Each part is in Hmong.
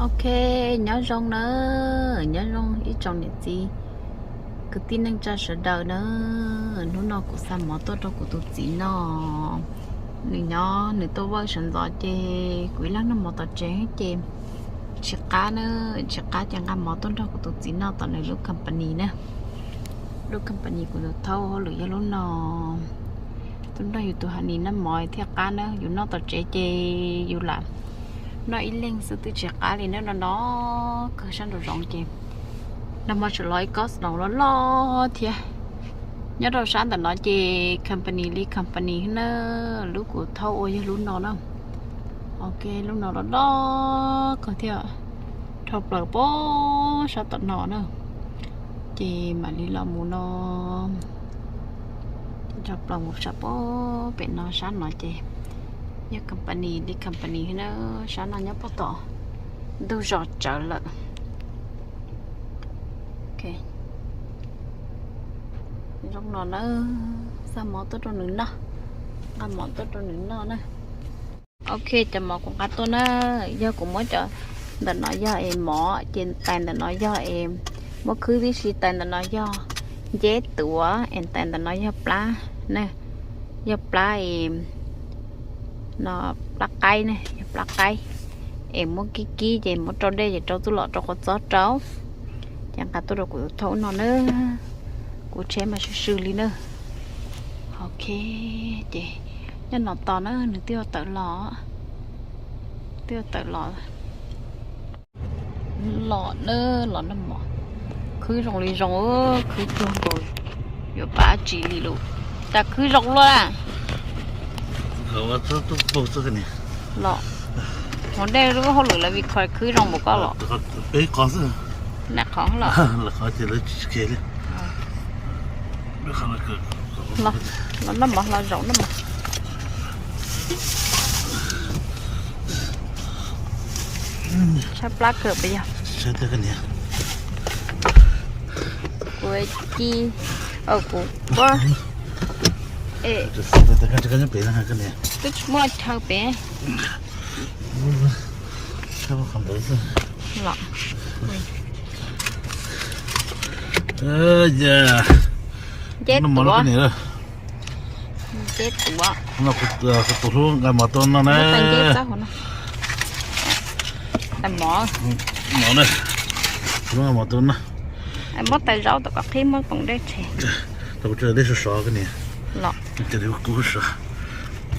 Ok, nyob zoo na, nyob zoo ib tsoom niam txiv kwv tij neej tsa sawv daws na. Hnub no kuv xa mov tuaj rau kuv tus txiv noj. Nws nyob nws tuaj vaj sawv ntxov ces kuv ib leeg noj mov tom tsev ces tsis qab na, tsis qab ces nqa mov tuaj nrog kuv tus txiv noj tom nws lub company na. Lub company kuv tus thaub hauj lwm yog lub no. Tuaj nrog yus tus honey noj mov thiaj qab na, yus noj tom tsev ces yus lam noj ib leeg xwb twb tsis qab li na, no no kawg sab nraum zoov ces nag hmo tseem los ib kob snow loj loj thiab. Nyob rau sab ntawm no ces company li company na, lub kuv thaub ua yog lub no na. Ok, lub no loj loj kawg thiab, dhau plaws pem sab tom no na. Ces mam li los mus no, ces dhau plaws mus sab pem no, sab no ces yog company li company na, sab no nyob pem tom ntug zos tsawv lawm. Zoo no na, xa mov tuaj rau nws noj, nqa mov tuaj rau nws noj na. Ok, cov mov kuv nqa tuaj na, yog kuv muab cov ntawm no yog es mov, ces tais ntawm no yog es, muab khwb tib si, tais ntawm no yog nceb tuav es tais ntawm no yog plab na, yog plab es, no, plab qaib ne, yog plab qaib es muab kib kib ces muab rau dej ces rau txuj lom rau qhov txob rau. Ces nqa tuaj rau kuv tus thaub no na, kuv tsheb mas swm swm li na. Ok, ces nyob no tos na, nws twb yuav tawm los, twb yuav tawm los. Los na, los noj mov. Khwb zoo li zoo, khwb cuag nkaus yuav pab tsis li lus. Tas khwb zoo luaj. Los, hauv dej lub hauj lwm lawv vim kho khwb zoo npaum koj los. Peb qhov xwb. Naj qhov los. Los qhov ces lawv tsis ke li. Los noj mov, los zaum noj mov. Tshaib plab kawg puas yog? Kuv ci, kuv, twb tsis muaj chaw pem. Los, nceb tuav, nceb tuav. Kuv tus hlub nqa mov tuaj noj na. Tais mov, mov na, tus hlub nqa mov tuaj noj. Muab tais zaub tom koj qhib, muab poom dej tshem. Tau kuv tso dej sov sov koj niam. Los, cov kub sov,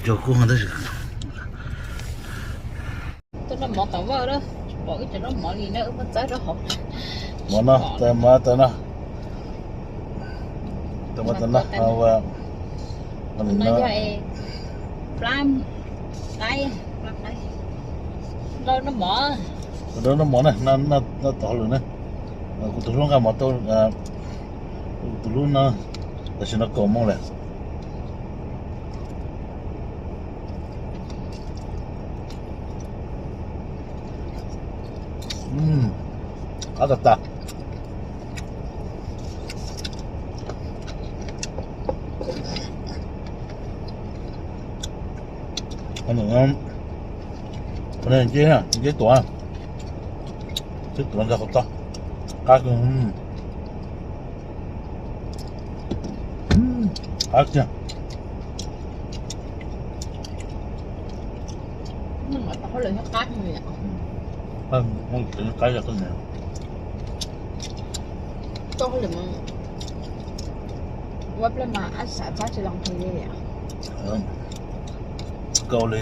cov kub tab sis. Tuaj noj mov tom Vaj na, tsis pom wb cov zaub mov li na, wb muab txawb rau hauv. Mov no, tais mov tais no, tais mov tais no, no yog plab qaib, plab qaib. Noj mov, noj mov na, noj tom hauj lwm na. Kuv tus hlub nqa mov tuaj, kuv tus hlub no tam sim no kaum moos lawm. Qab tas tas. Nceb, nceb tuav, nceb tuav ntag qhov txob, qab kawg. Qab tiag. Qab, qab yog koj niam. Ua pliag mas ab xav txhob tsis los nqhis li. Koj ua li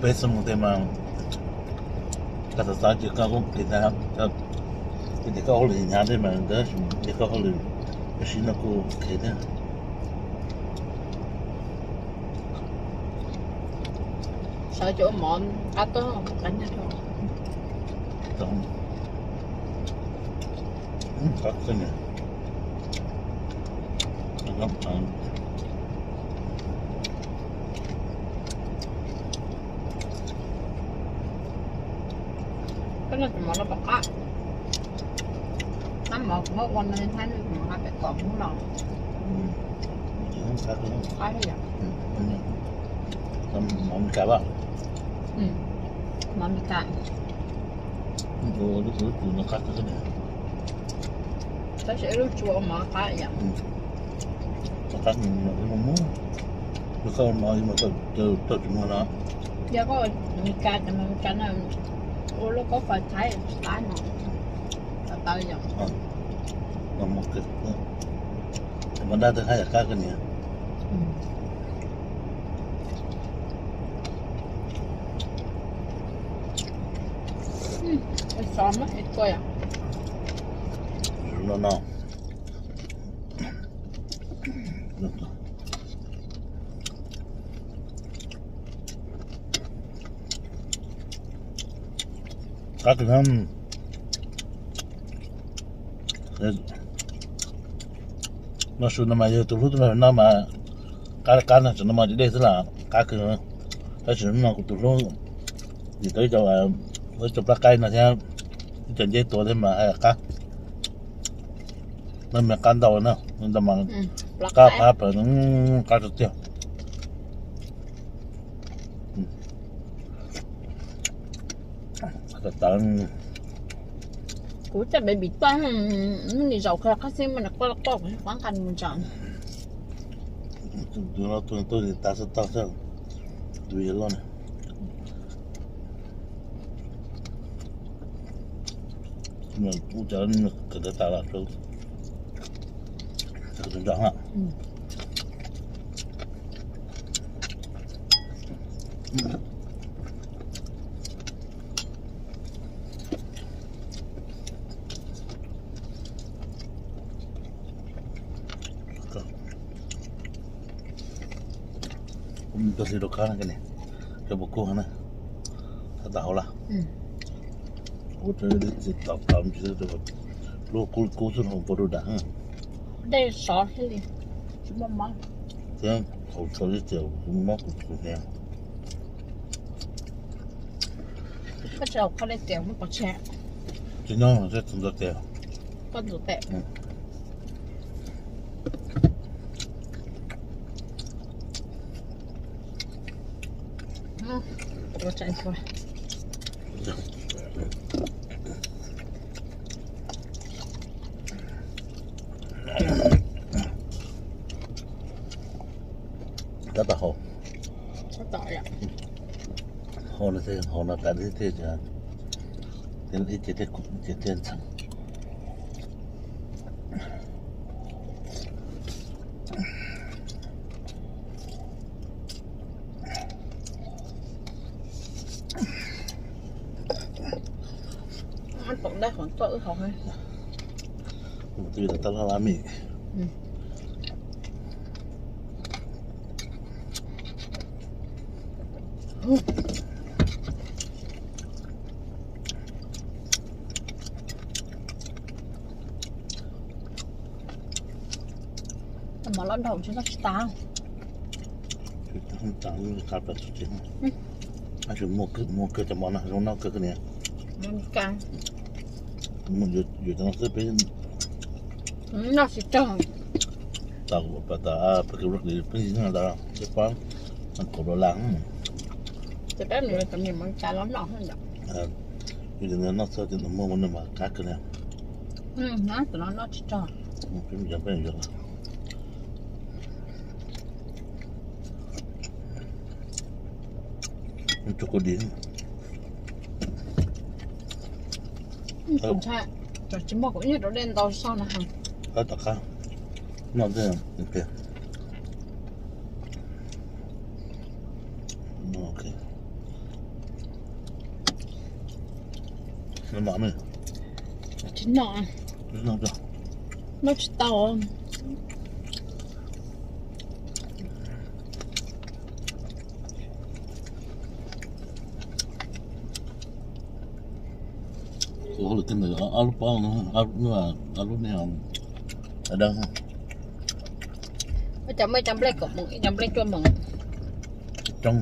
peb txoj moo tej mas koj xav xav ces koj kuj nqhis tag, ces koj ua li hnyav tej mas nkawd ces koj hauj lwm, koj siv no kuj nqhis thiab. Sawv cov ua mov qab tuaj qab nyag rau. Koj noj tus mov no pom qab. Nab mov kuv muab ua no li thiab, nws mus nqa pem kom hnub los. Qab li yom. Mov Meskas. Mov Meskas. Lub tsuas lub tsuas no qab kawg ne. Tab sis lub tsuas mov qab yom. Qab no mus mus, lub qab no mas tau tsis muag no. Yog koj Meskas, Meskas no ua lub kab fais Thaib tsis qab no. Tawv yom. Mov dab twg haj yam qab kawg niam. Xov no no. Qab kawg. No su no mas yog tus hlub tuaj noj mas qab qab no, tam no mas dej dej xwb los qab kawg. Tab sis no kuv tus hlub nim tau ib co, ib co plab qaib no thiab, ib co nceb tua thiab mas haj qab. No mas qab ntau na, ntau mas qab phab plaws, qab tiag tiag. Kuv coj baby tuaj, nim zaum kawg qab xwb mas nws quaj quaj, kuv qab nqa nws mus ntsaum. Tus no tuaj tas xwb tau xwb, tus yawg loj na. Ub, cov kawm ntawv tas los rau tus ntsaum na. Kuv mus tua hli rau koj na, koj puas kub na? Tab tom hauv los? Ua rau txiv tom tom ntsis, lub kub kub xwb no puas rau dam. Dej sov thiab li, tsis muaj mob. Thiab thaum txog ib tiam kuv mob kuv tus hniav. Koj tsis haus koj dej tias muab pov tseg. Tsis nyob thiab, tus ntxuav tes. Koj ntxuav tes. Tab tom haus. Haus no, haus no tas li thiaj, ib ce thiaj ntxhee. Tab tom laj laj mim. Mov los dhau tsis noj tsis tas. Tab sis muag kawg cov mov no zoo noj kawg niam. Yuav cov no xwb peb noj tsis tag. Tau pas tas peb kws peb noj tas peb pab kaum dollar. Ces peb mus cov niam mov cas los noj. Noj txog ces muag ua nws mas qab kawg li. Cov no noj tsis tag. Peb mus cov peb yuav. Tsuj kuv dim. Kuv ntshai tsam tsis muaj kuv ib nyuag rau dej ntau soj no. Qab tom qab. Noj ntej tiag. Tsis noj, noj tsis tau. Kuv hauj lwm kiag ntawm ob lub pob, ob lub nej, dawb. Ib cov muaj ib cov nplej kaum moos, ib cov nplej cuaj moos. Coob,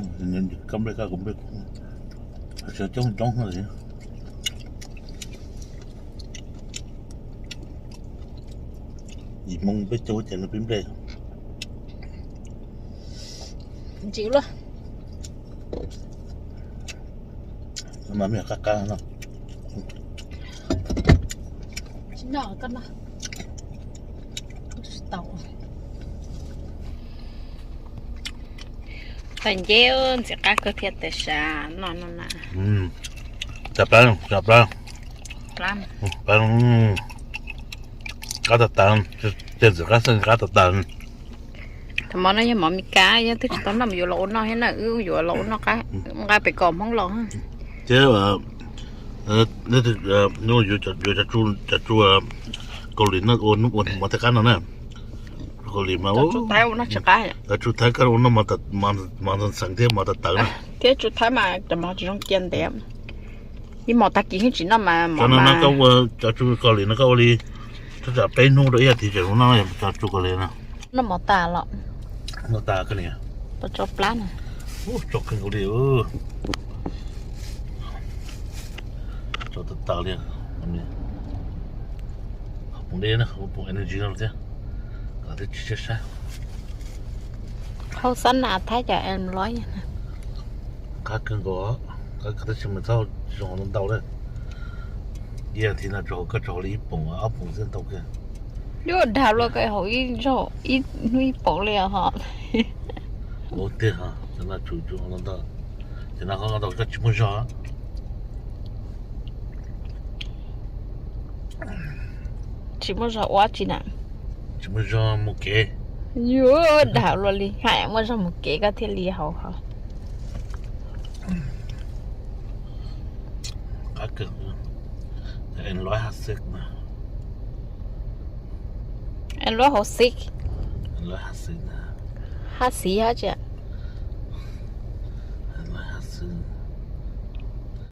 koj nplej koj kuv nplej kuv, coob coob li. Yim moos peb caug ces nws pib nplej. Ntsim lawm. Mas me qab qab no. Noj koj noj. Tsis tau. Tag nceb ntxim qab kawg thiab tes sav no no na. Cov plab, cov plab. Plab. Qab tag tag, tej ntxim qab xwb qab tag tag. Thaum mov no yog mov Meskas, yog twb tsis tau noj mas yuav los ua noj thiab na, wb yuav los ua noj qab, nqa pem kom Hmoob los. Thiab yuav cov tsu Kaus Lim no ua mov tej qab no na. Kaus Lim mas tsu Thaib koj ua noj mov ntxeev thiab mov tawv tawv na. Thiab tsu Thaib mas cov mov tsis zoo cia ntev. Ib hmos tag kis yeej tsis noj mas. Cov no koj ua, cov tsu Kaus Lim no koj ua li tsam peb hnub rau ib as thiv tseem zoo noj, cov tsu Kaus Lim no. Noj mov tas los? Noj tas koj niam. Tau tso plab na. Tso kawg nkaus li. Tso tas tas li. Poom dej na, poom energy no thiab, kom thiaj tsis siab sab. Hauv xab nas Thaib cov em loib. Qab kawg nkaus, qab kawg tab sis mas txhob zoo ntau ntau lawm. Ib as thiv no tsuas haus, koj tsuas haus li ib poom ob poom xwb ntau kawg. Yuav dag luaj koj haus ib zaug ib hnub ib poom li os ho. Ua tiag, cov no tsuas haus ntau ntau, cov no haus ntau ntau koj tsis muaj zog. Tsis muaj zog ua tsi na? Tsis muaj zog mus kev. Yuav dag luaj li, hais muaj zog mus kev koj thiaj li haus ho. Qab kawg. Em loib hab xib. Em loib hauv xib. Hab xib hab tsi?